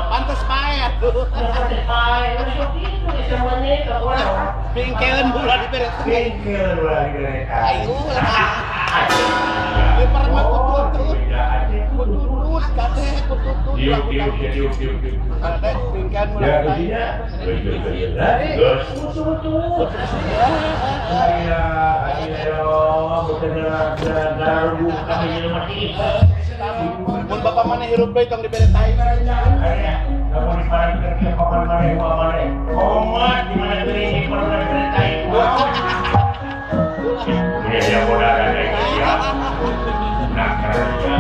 Pantes pae atuh. Bingkeun ulah dibere. Bingkeun ulah dibere. Ayo lah. Lempar mah kututut. Kututut kate kututut. Diuk diuk diuk diuk diuk. Kate bingkeun ulah. Ya isinya. Geus. Kututut. Aya ayo bener garbu kami jelema ti. Mun bapak maneh hirup deui tong dibere tai. Aya lamun diparangkeun ke papan maneh kumaha maneh. Komat di mana teuing pernah dibere tai. Ini dia bodaran ya. Nah, kerja.